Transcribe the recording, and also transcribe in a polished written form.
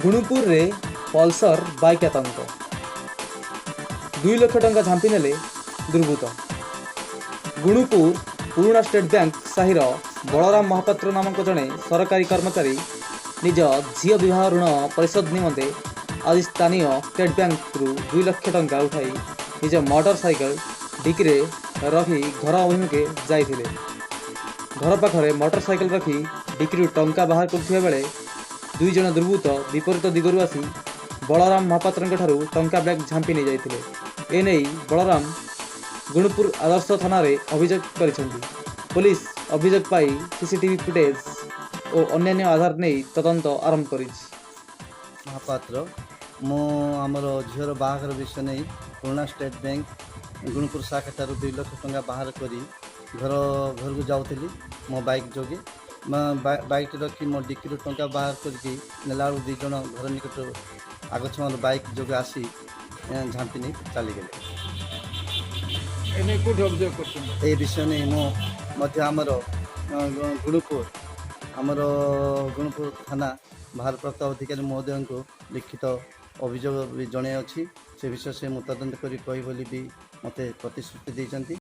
ଗୁଣୁପୁରରେ Pulsar bike ଆତଙ୍କ। 2 ଲକ୍ଷ ଟଙ୍କା ଝାମ୍ପି ନେଲେ ଦୁର୍ବୃତ୍ତ। ଗୁଣୁପୁର ପୁରୁଣା ଷ୍ଟେଟ୍ ବ୍ୟାଙ୍କ ସାହିର ବଳରାମ ମହାପାତ୍ର ନାମକ ଜଣେ ସରକାରୀ କର୍ମଚାରୀ ନିଜ ଝିଅ ବିବାହ ଋଣ ପରିଶୋଧ ନିମନ୍ତେ ଆଜି ସ୍ଥାନୀୟ ଷ୍ଟେଟ୍ ବ୍ୟାଙ୍କରୁ 2 ଲକ୍ଷ ଟଙ୍କା ଉଠାଇ ନିଜ ମୋଟର ସାଇକେଲ ଡିକିରେ ରଖି ଘର ଅଭିମୁଖେ ଯାଇଥିଲେ। ଘର ପାଖରେ ମୋଟର ସାଇକେଲ ରଖି ଡିକିରୁ ଟଙ୍କା ବାହାର କରୁଥିବା ବେଳେ ଦୁଇ ଜଣ ଦୁର୍ବୃତ୍ତ ବିପରୀତ ଦିଗରୁ ଆସି ବଳରାମ ମହାପାତ୍ରଙ୍କ ଠାରୁ ଟଙ୍କା ବ୍ୟାଗ୍ ଝାମ୍ପି ନେଇଯାଇଥିଲେ। ଏନେଇ ବଳରାମ ଗୁଣୁପୁର ଆଦର୍ଶ ଥାନାରେ ଅଭିଯୋଗ କରିଛନ୍ତି। ପୋଲିସ ଅଭିଯୋଗ ପାଇ ସିସିଟିଭି ଫୁଟେଜ୍ ଓ ଅନ୍ୟାନ୍ୟ ଆଧାର ନେଇ ତଦନ୍ତ ଆରମ୍ଭ କରିଛି। ମହାପାତ୍ର। ମୁଁ ଆମର ଝିଅର ବାହାଘର ବିଷୟ ନେଇ ପୁରୁଣା ଷ୍ଟେଟ୍ ବ୍ୟାଙ୍କ ଗୁଣପୁର ଶାଖାଠାରୁ 2 ଲକ୍ଷ ଟଙ୍କା ବାହାର କରି ଘରକୁ ଯାଉଥିଲି ମୋ ବାଇକ୍ ଯୋଗେ। ବାଇକ୍ଟି ରଖି ମୋ ଡିକିରୁ ଟଙ୍କା ବାହାର କରିକି ନେଲା ବେଳକୁ ଦୁଇ ଜଣ ଘର ନିକଟରୁ ଆଗ ଛୁଆର ବାଇକ୍ ଯୋଗେ ଆସି ଝାମ୍ପି ନେଇ ଚାଲିଗଲେ। ଏନେଇ କୋଉଠି ଅଭିଯୋଗ କରିଛନ୍ତି? ଏହି ବିଷୟ ନେଇ ମୁଁ ମଧ୍ୟ ଆମର ଗୁଣୁପୁର ଥାନା ଭାରପ୍ରାପ୍ତ ଅଧିକାରୀ ମହୋଦୟଙ୍କୁ ଲିଖିତ ଅଭିଯୋଗ ବି ଜଣାଇଅଛି। ସେ ବିଷୟ ସେ ମୁଁ ତଦନ୍ତ କରି କହିବି ବୋଲି ବି ମୋତେ ପ୍ରତିଶ୍ରୁତି ଦେଇଛନ୍ତି।